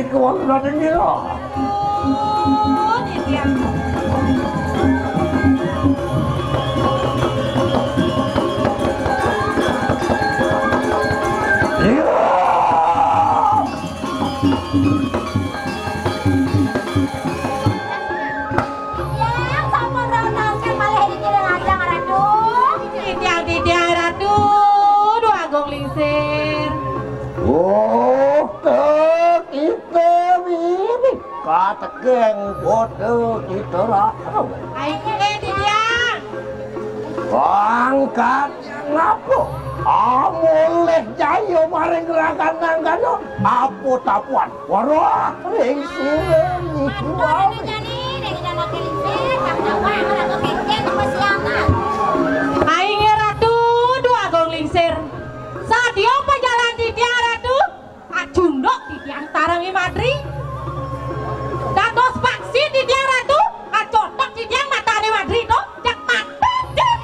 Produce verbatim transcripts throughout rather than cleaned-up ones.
Kuwi dateng ngira. Iya. Yang sampun rauh taun kén malih niki ring ajeng Ratu. Titiang, titiang Ratu, Duh Agung Lingsir. Oh, teh, kita ini katekeng bodo kita ratu. Ayo, eh, titiang. Angkat ngapa? Amoleh jaya maring rakan nangkana apa tapuan? Wara ring sira iki wae. Aing Ratu, Duh Agung Lingsir. Sadia pajalan titiang Ratu, ajunduk titiang tareng I Madri. Dados paksi titiang Ratu, acotok titiang matane Madri to. Cek mati, cek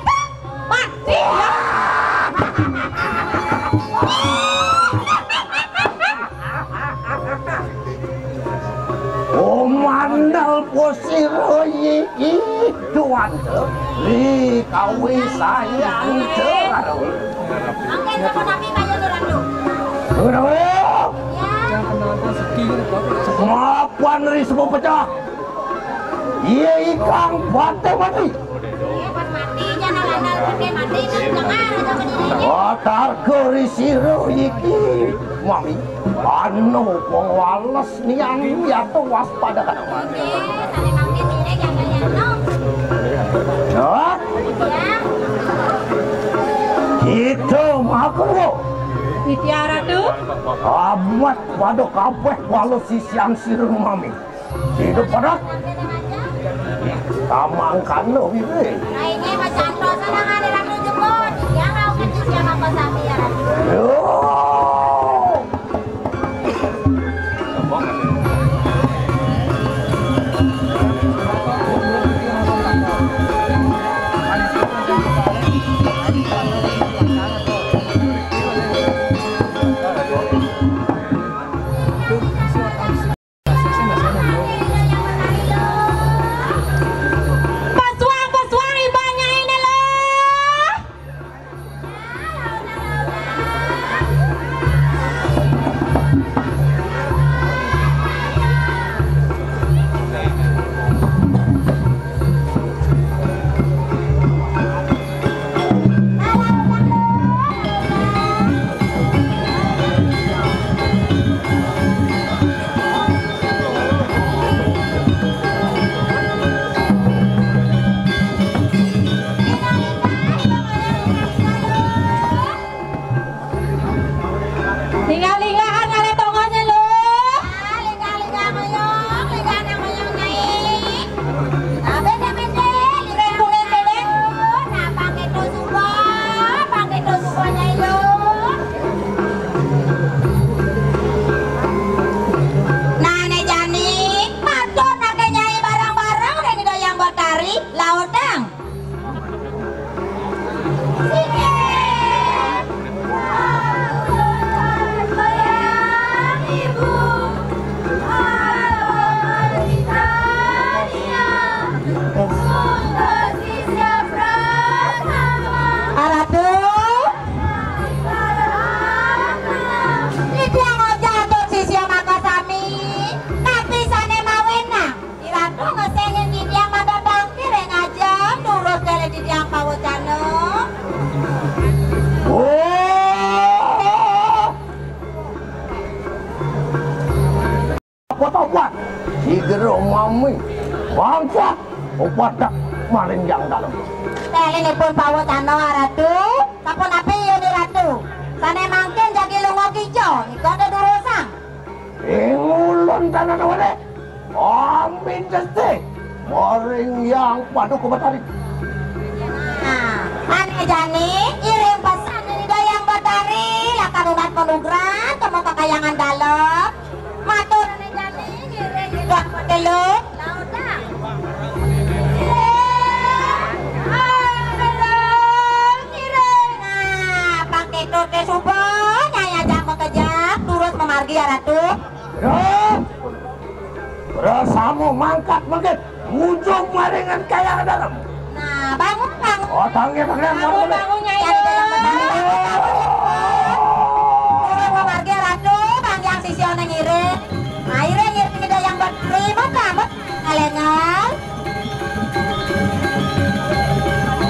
mati, ya. Omandal posiro iki duwante ri kawisayan karo. Mangke sapunapi kaya Ratu? Ora. Ya. Mapan ri semua pecah. Iya ikang bante mati. Iya, pas mati, jangan andal pakai mati, nang jangan aja berdiri. Watar kerisiro iki, mami. Anu wong wales nian yata waspada kan. Iya, saling mampir diri, jangan yang no. Hah? Ya. Kita makan kok. Titiang Ratu. Amat pada kabeh walau sisian sirung mami. Hidup pada tamang kano wiwi. Raine macantos nang ane ratu jebon. Yang rauh kecil siapa kau sapi ya ratu? Yo. Pesuang, pesuang, ibanya ini loh. Linggah-linggahan ngalih tonggoné, Luh. Ah, linggah-linggah ngoyong, linggah nang ngoyong, Nyai. Abe demende, linggah kulit bedeng. Nah, pang itu suba, pang itu suba, Nyai, Luh. Nah, né jani, matur naké Nyai bareng-bareng ring Ida Hyang Batari, lautang. Aratu. Titiang aja atur sisia maka sami. Napi sané mawenang? Iratu ngesengin titiang madadang kireng aja, nurut kalih titiang pawecana. Oh! Apa tobat? Sigra mami. Bangsat. Upadak maring yang dalem. Telinipun pawecana, Ratu. Sapunapi yuni Ratu? Sané mangkin jagi lunga kica, nika ada durusang. Ing ulun tanah wene. Amin desti. Maring yang paduka batari. Nah, ané jani iring pesan Ida Hyang Batari, lakar umat panugrahan, temu kakayangan dalem. Matur ané jani ngiring Ida Batelu. Lautang. Ngiring. Nah, pang kéto té suba, Nyai aja makejang, durus mamargi ya Ratu. Durus. Rasamu mangkat mangkit, ujung maringan kaya dalam. Nah, bangun, bangun. Oh, tangi, tangi, bangun, bangun, bangun, Nyai. Ada dalam benar. Turun pamargi, Ratu, panjang sisi oneng iring. Nah, iring, iring, ida yang buat ribut, rambut, kalengan.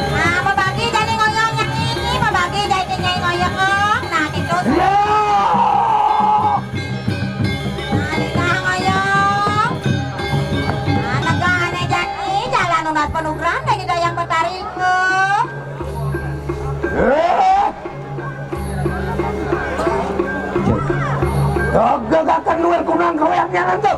Nah, mabagi jani ngoyong, Nyai, mabagi jani, Nyai, ngoyong. Nah, gitu. Ya. Nah, nika ngoyong. Nah, negah ané jani, jalan nunas panugrahan, Nyai Dayang Betari. Eh. Tegegaken luir kunang kawéangnyanan tu.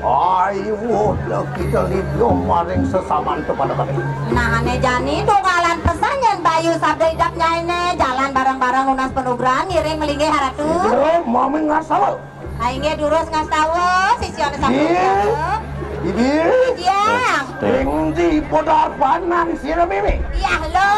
Ayo, kita lidya maring sesaman tu pada kami. Nah, ané jani tunggalan pesan yén bayu sabda idep nyainé, jalan bareng-bareng nunas panugrahan ngiring malinggih Ratu. Iya, mami ngasawa. Ah, inggih durus ngastawa, sisiané sampun siap. Bibi. Jang. Ing di pedarpanan sira mimi. Yah lo,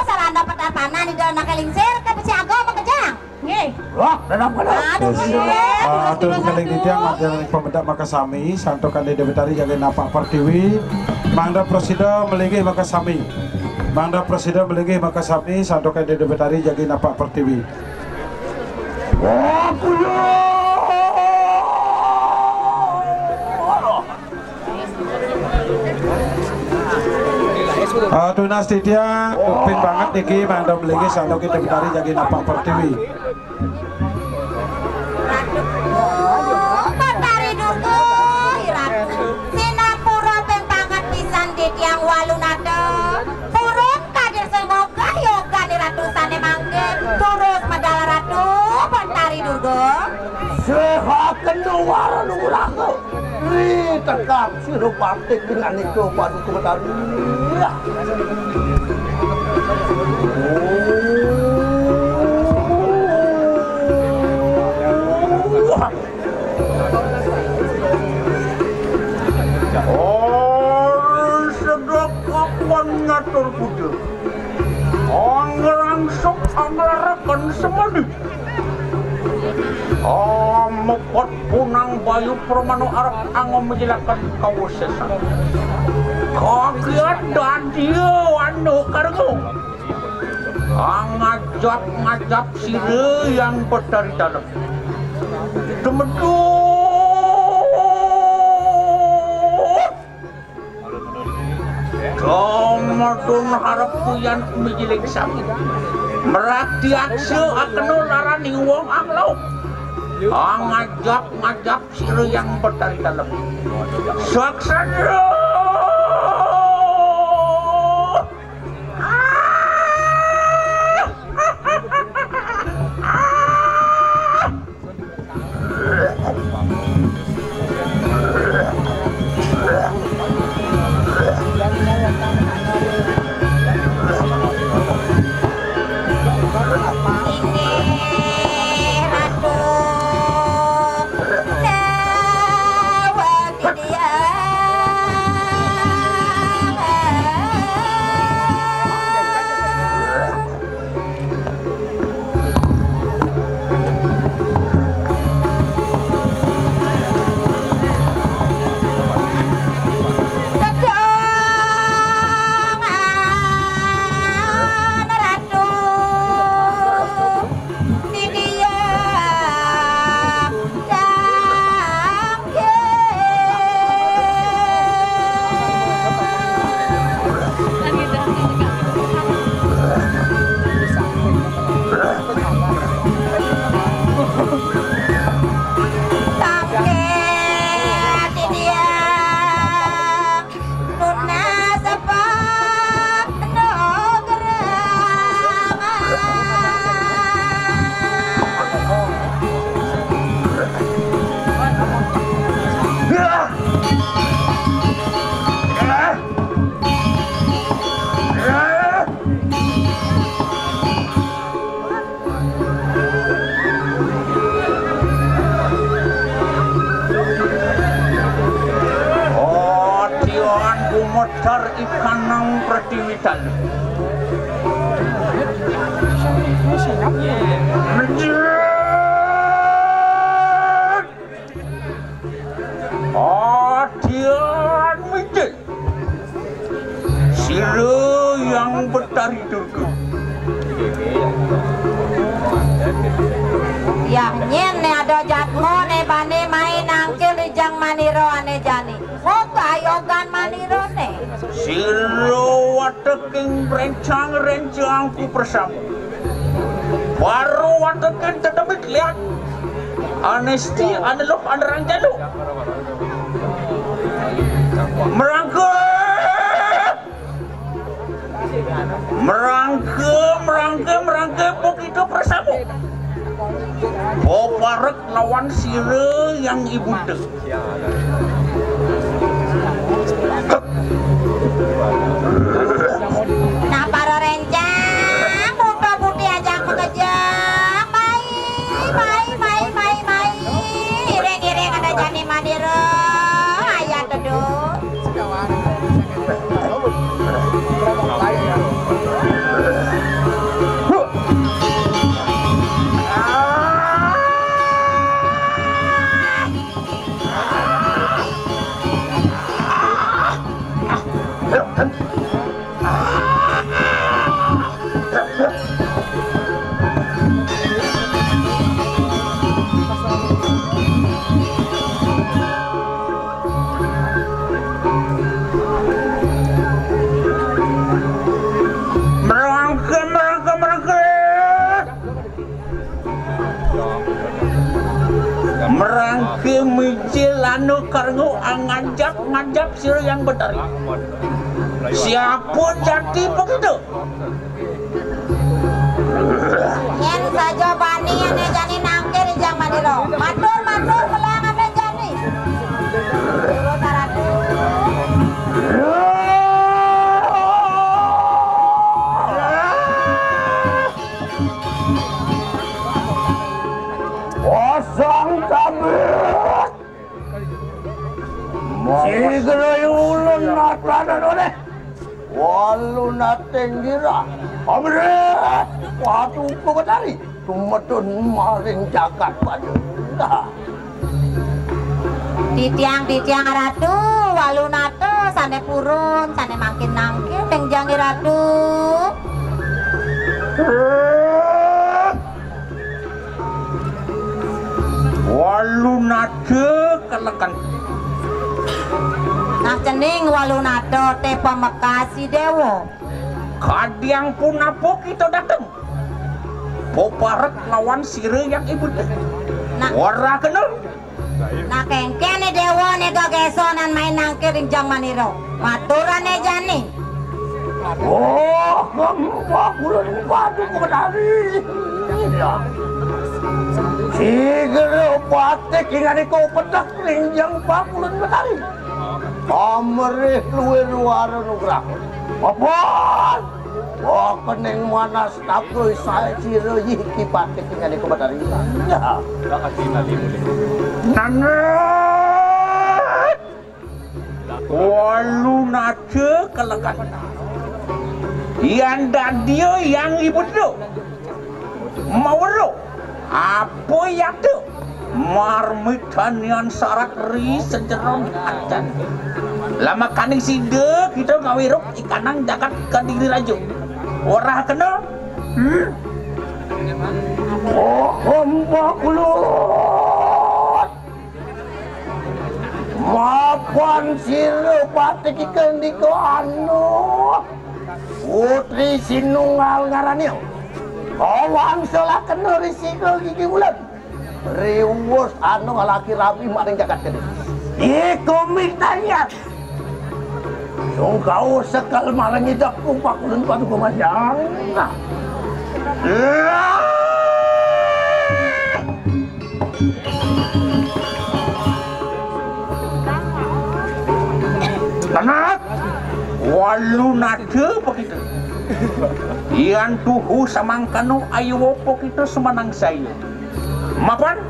sarana pedarpanan di dalam naké lingsir, ke besi agama kejang. Nggih. Wah, dalam kena. Aduh, iya. Ah, atur keling titiang, mangda pamedak makasami, santukan Ida Betari jagi napak pertiwi. Mangda prasida malinggih makasami. Mangda prasida malinggih makasami, santukan Ida Betari jagi napak pertiwi. Ah, tunas titiang, pin banget niki, mangda mlinggih santukan Ida Betari jagi napak pertiwi. Betari Durga, Ratu. Sinampura pin banget pisan titiang walunata. Purun kadir semoga yogané Ratu sané mangkin. Terus medal Ratu, Betari Durga. Sehat kena wara nuraga. Ri tekap sira batik dengan nika paduka Betari. Ori sedek kapan ngatur kuda. Angrangsuk anglaraken semadi. Amepet punang bayu pramana arep angom nyejilaken kawisésan. Kagiat dadia anu kargo. Angajap-ngajap sira yang betari dalem. Demedut. Kamadun harep kuyan mijiling sami. Meratiaksa akena laraning wong anglauk. Angajap-ngajap sira yang betari dalem. Saksana. Atian gumedar ikanang pratiwi tali. Menjerit. Yah nyén né ada jadma né bani mai nangkil ring Jang Manira ané jani. Ngok ayogan manirané. Sira wateking rencang-rencang ku persama. Baru wateking tetemit liat. Ané seti, ané luh, ané ranjalo. Merangka! Merangka, merangka, merangka, pokito persama. Peparék lawan sira Hyang Ibunda. Nah, para rencang, buta putih aja makejang. Mai, mai, mai, mai, mai. Iring-iring ada jani manira. Ayah teduh. Merangke, merangke, merangke. Merangke mijil anu karngu angajap-ngajap sira Hyang Betari. Siapa jati begitu? Yén saja bani ané jani nangkil ring Jang Manira. Matur, matur, melang ané jani. Juru taratu. Kosong kabut. Sigra ulun natan oleh. Walu nating gira. Amrih. Watu Betari. Tumedun maring jagat Banyuwangi. Titiang, titiang Ratu, Walunata sané purun, sané mangkin nangkil, Déng Jang Ratu. Walunata keleken. Nah, cening Walunata té pamekas I Déwa. Kadiang punapa kita dateng? Peparék lawan sira Hyang Ibunda. Nah. Wara kena. Nah, kénkén né Déwa né gegésonan mai nangkil ring Jang Manira. Matur ané jani. Oh, kembang ulun Paduka Betari. Sigra patih ingané kupedek ring Jang Pakulun Betari. Amrih luir wara nugraha. Mapan. Wah, kening manas takoy saé sira yih ki patih ingané Betari. Ya. Nanging Walunata keleken. Yan dadia Hyang Ibunda. Mawruh. Apa yata? Marmitanian sarat ri sejeron adan. Lamakaning sida kita ngawiruk ikanang jagat Kediri Raja. Ora kena? Hmm? Oh, hamba kulut. Mapan sira patih kikendika anu. Putri Sinunggal ngarane. Kawang selakena risika gigi bulan. Riwus anu ngalaki rabi maring jagat gede. Iku mitanyat. Sungkau sekal maring idakku pakulun paduka manjang. Nah. Anak, walu nada pakita. Yan tuhu samangkana ayu apa kita semanang saya. Mapan?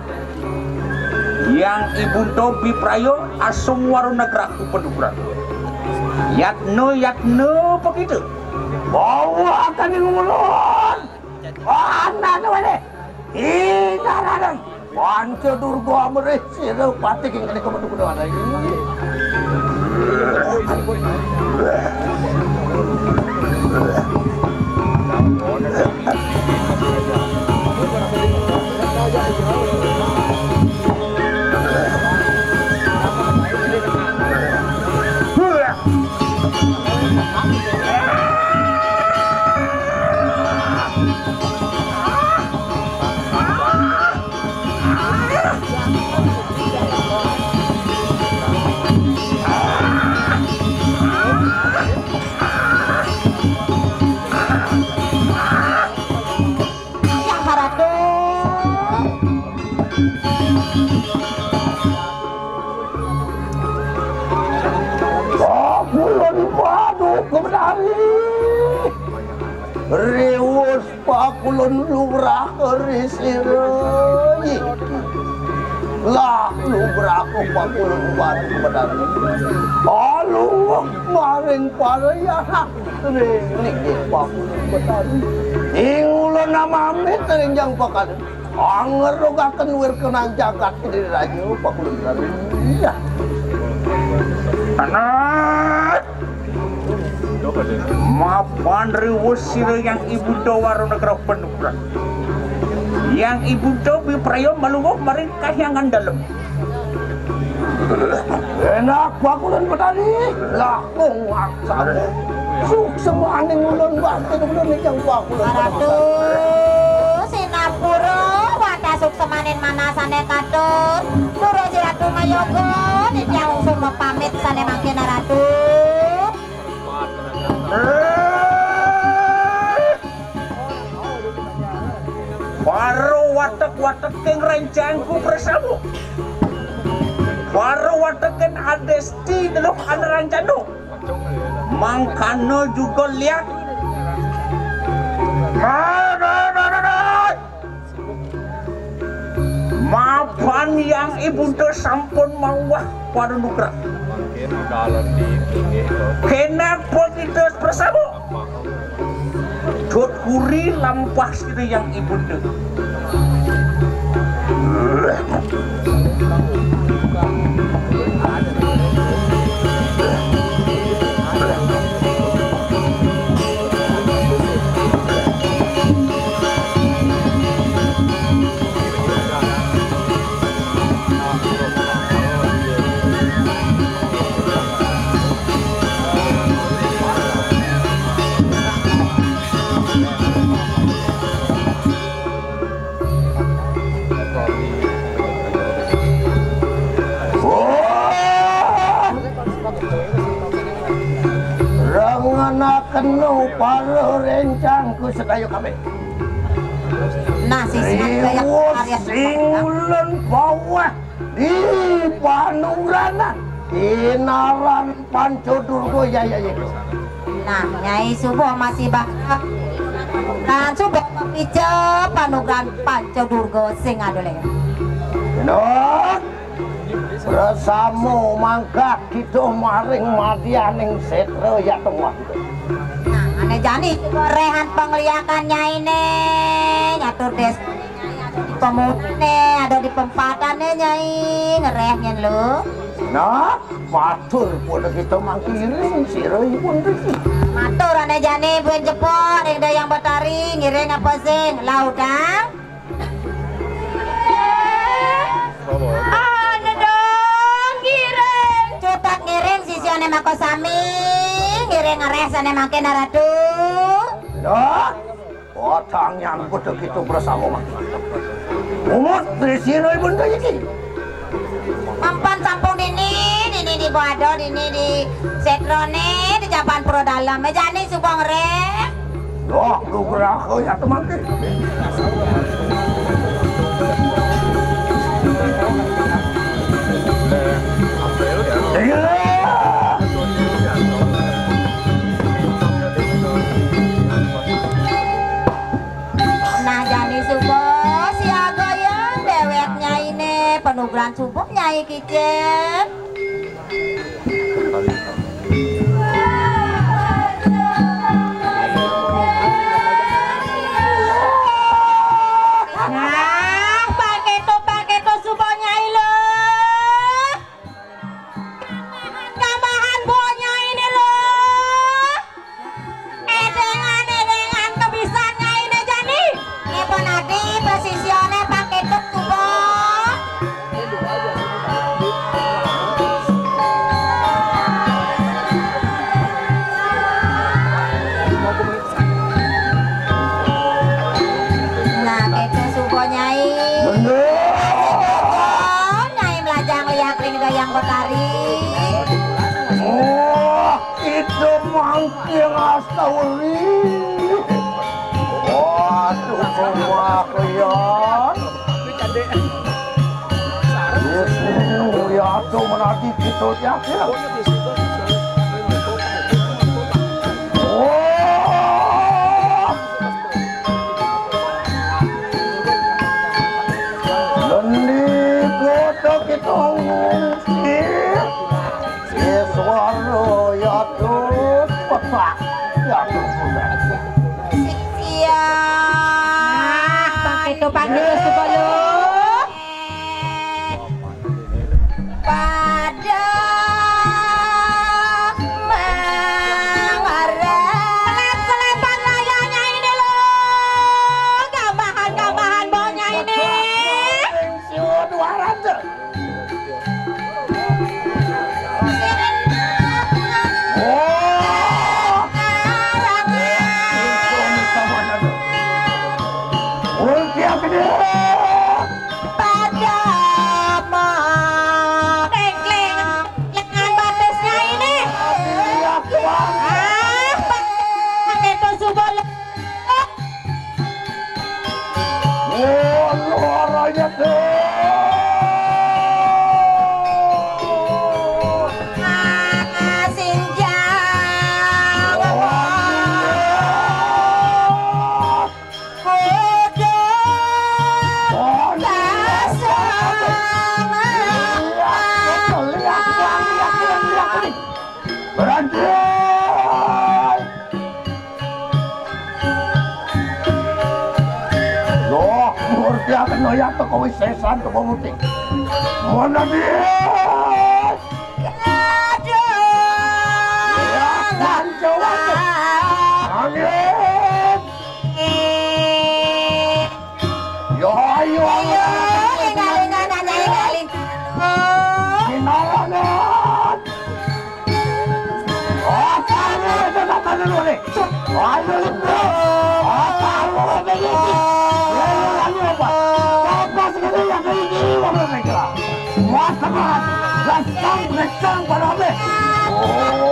Yang ibunta bipraya asung waru nagraku padukuran. Yatna, yatna pakita. Bawa akan ngulon. Anaknya wale. Ih, naranan. Panca Durga amrih sira pati king kene kudu-kudu ana iki. Pakulun Paduka Betari. Riwus pakulun lugraha ri sira iki. Lah lugraha pakulun Paduka Betari. Aluh maring parayang ring linggih pakulun Betari. Ing ulun namamit ring jang pakan. Anggerugaken wirkanan jagat ing diri raja, pakulun raja. Iya. Anak. Mapan riwus sira Hyang Ibunda Warunagra Panugraha. Hyang Ibunda bipraya malungguh maring kahyangan dalem. Enak pakulun Betari. Lah, kong aksara. Suksmaning ulun bakti ulun ing Hyang Pakulun. Ratu, sinapura wantah suksmaning manah sane katur. Durung Ratu mayoga, titiang sumepamit sane mangkin, Ratu. Para watek-wateking rencangku prasama. Para wateking adesti deluh anarancana. Mangkana juga liat. Mapan Hyang Ibunda sampun mawah panugraha. Kenapa kita bersama? Jot kuri lampah sira Hyang Ibunda. Wah! Ranganakeno para rencangku sedaya kabeh. Nah, siswan kaya Riwus karya sing ulun bawah di panugrahan kinaran Panca Durga, ya, ya, ya. Nah, Nyai subuh masih bakal. Dan subuh mapica panugrahan Panca Durga sing adole. Nah, bersama mangkat kita maring madyaning setra ya tengah. Nah, ane jani rehan pangliakan Nyaine, nyatur des pemudane, ada di pempatane, Nyai, ngereh nyen lu. Nah, matur pun kita mangkiring sira ipun riki. Matur ane jani buin jepot ring Dayang Betari, ngiring apa sing? Laudang. Ane dong ngiring. Cutat ngiring sisiane mako sami, ngiring ngereh sane mangkin, Ratu. Nah, Watang nyambut kita bersama, Mas. Umut di sini benda iki. Mampan sampung dini, dini di Bado, dini di Setrone, di Japan Pura Dalem. Mejani subong rek. Doh, lu berapa ya teman ke? Iya. Nah, jani suba siaga ya dewek nyaine, panugrahan suba nyai kicen. Nah, paketo, paketo suba nyai lo. Tambahan buah nyai ini lo. Edengan, edengan kebisan nyai ini jani. Ipun adi pesisione paketuk suba. Nah, keto suba nyai. Bener. Nyai melajang liak ring Dayang Betari. Wah, itu mangkir astawari. Waduh, kemaklian. Tuh, ya, ya. Oh. Lendi kutuk itu ngungsi. Iswara ya tuh petak. Ya tuh, petak. Siap. Nah, pakai topeng dulu, sebelum. Pada mengarah. Selip-selipan layarnya ini, loh. Gambahan-gambahan bawahnya ini. Siwa dua ratus. Oh. Ulti apa dia? Pada ma-, kling-kling lengan batisnya ini. Iya, Tuan. Ah, pakai itu subur. Oh, luar aja tuh. Ah, sinjang. Oh, iya. Kudu kasama. Lihat, lihat, lihat, lihat, lihat, lihat. Berhenti! Loh, murti akan noyak teko wisesan teko muti. Mana dia? Aduh. Ya, lanjut. Angin. Yo, ayo. Ayo, ingalingan aja, ingalingan. Oh. Ingalingan. Oh, taruh aja mata dulu nih. Ayo, lu, bro. Oh, taruh aja nih. Ya, lu, ayo, apa? Apa segini yang kayak gini, Bang, saya kira. Wah, teman. Gasang, gasang, pada habis. Oh.